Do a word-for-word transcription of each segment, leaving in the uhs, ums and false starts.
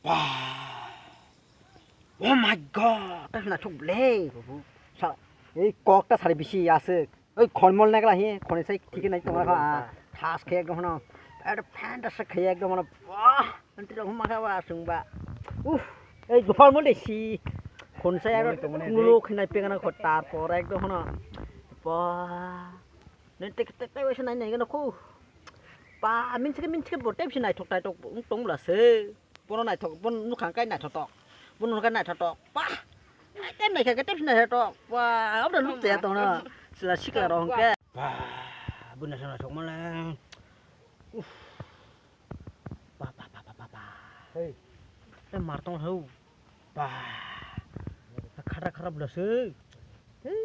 Bah. Oh my God, ta naithok le, babu. Sa, ei kok ta sari bisi aswk. Oi khormol nagla hi, khoni sai thik nai tongma kha. Ah, thas khe ekdom hono. Ekdom fantastic khe ekdom hono. Wah, nanti rok huma kha ba sung ba. Uh, ei khormol de si. Khon sai aro mulo khinai pegana kho tar por ekdom hono. Wah. Nang tek tek tek waisa nai nai gana khu. Pa, min sike min sike bo tep si naithok naithok tong bla se. Bono naithok, bono nukhang kai naithotok. Bono nukhang naithotok. Pa. Tep naikha ke tep si naithotok. Pa, abda nuk te tong na. Sila sikla rong ke. Pa, buna sana sok mala. Uf. Pa, pa, pa, pa, pa, pa. Hei. Eh, mar tong hau. Bah, khatra khatra bwla se. Hei,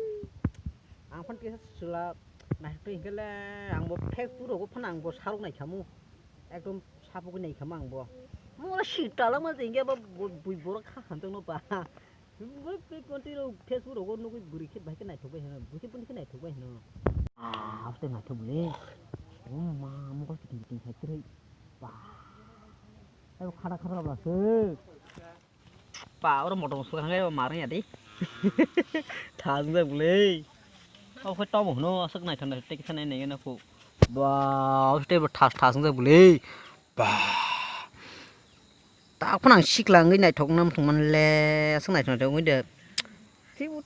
ang phan kisa chwla naithok hinkhe le, ang bo Facebook rogo phan ang bo sarok naikhamu. Ekdom sapogwi naikhamu ang bo. Mora sita langma je hinkhe bo bui borok kha hamjakno ba. Bo pe konti rok Facebook rogo nugwi bwrwi khe bahai khe naithok bai hino, bwrwi khe bwrwi khe naithok bai hino. Ah, aste naithok bwle. O ma, mokol kiting kiting khai kwrwi. Bah. Ai khatra khatra bwla se. Pa, oro motom swkang khe marwng ya di. Thas wngjak bwle. O khe tobo hwno aswk naithok naithok tei kisa nai nai gana kho. Ba, o tei bo thas thas wngjak bwle. Ba. Tak phano ang sikla wngwi naithok nam thwngman le aswk naithok naithok wngwi de. Tei bo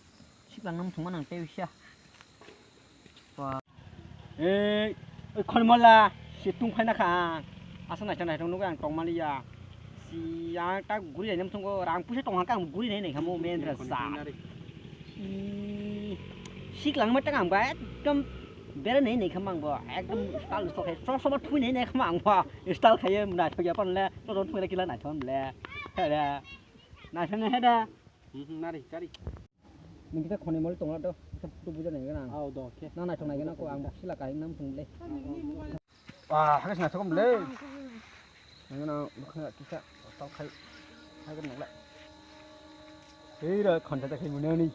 sikla nam thwngman ang tei bisa. Ei, oi khormola, situng phaina kha ang. Aswk naithok naithok nugwi ang tongmani ya. Si ang ta guri nainam thungo, rang puisa tong kha ang guri nai nai kha mo mendra sa. Si siklang ma ta ang ba ekdom bere nai nai kha mang bo, ekdom style style khai, so so ma thui nai nai kha mang bo. Style khai naithok ya pan le, to don thui kila naithok le. Hele. Naithok nai heda. Hmm, nari, kari. Nini kisa khoni moli tongla do, kisa photo buja nai gana. Au do khe. Na naithok nai gana ko ang sila kahim nam thung le. Wah, hakhe sina thokom le. Nai gana bukhna kisa tal khai. Hai gana le. Hei ra khonta ta khai muna ni.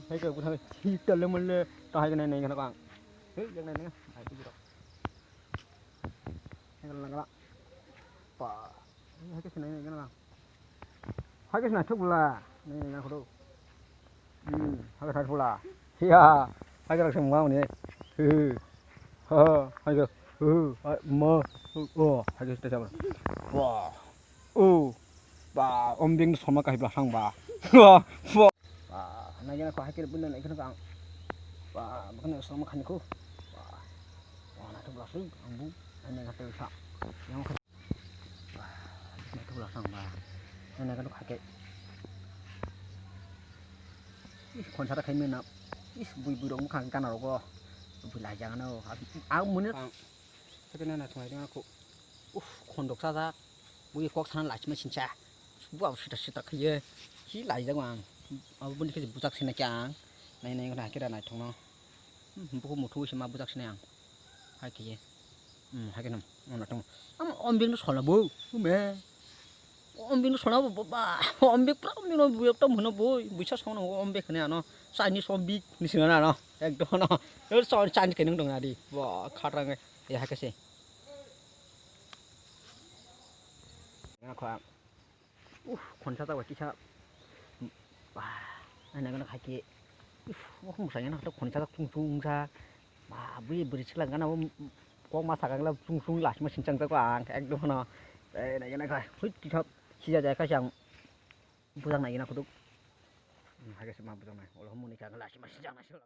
Hai ka bukhna chi tal le mole ta hai gana nai gana ko ang. Hei yang nai nai. Hai tu ro. Hai gana la. Pa. Hakhe sina nai gana. Hakhe sina thuk bwla. Nini nang khudu. Hmm, hakhe thar bwla. Ya, hakhe rok se mungma muni. He. Ha, hakhe. He, ha, ma. O, hakhe sita sabra. Wah. O. Ba, om bing soma kahibla sang ba. Wah. Wah. Ba, nai gana ko hakhe bunda nai gana ko ang. Ba, bukan soma khani ko. Wah. Wah, na thuk bwla sui, ang bu. Nai gana ko sa. Yang Naithok bwla sang ba. Nang naikhe nukha khe. Is khonsa ta khai mena. Is bui bui rok mukha gana rogo. Bui lai jagano. Ang mune. Sakhe na naithok naithok kho. Uf, khondok sajak. Bui kok sana lachima sincha. Bua sita sita khaiye. Hi lai jago ang. Abo boni khe bujak sina khe ang. Nai nai khe naithok no. Hmm, buku muthu se ma bujak sini ang. Hai khe ye. Hmm, hai khe nam. Ono tong. Am ombing no sola bo. Ume. Ombing no sola bo ba. Ombing pra ombing no bu ekta mano bo. Buisa sono ombing khane ano. Chinese ombing ni sina ano. Ekdom ano. Yo so Chinese khe nung dong adi. Bo khatrang ya hai khe se. Ya kha. Uf, khonsa ta kisa. Bah, ai nang hai khe. Uf, o khum sai na to khonsa ta chung chung sa. Bah, bui bri chikla gana bo kok ma sakang la chung chung la ma sing chang ta ko ang ekdom no. Ei nang nang hai. Hui kisa sija jai kha sang. Bujang nai na kuduk. Hai khe ma bujang nai. Olo muni ka la ma sing chang na.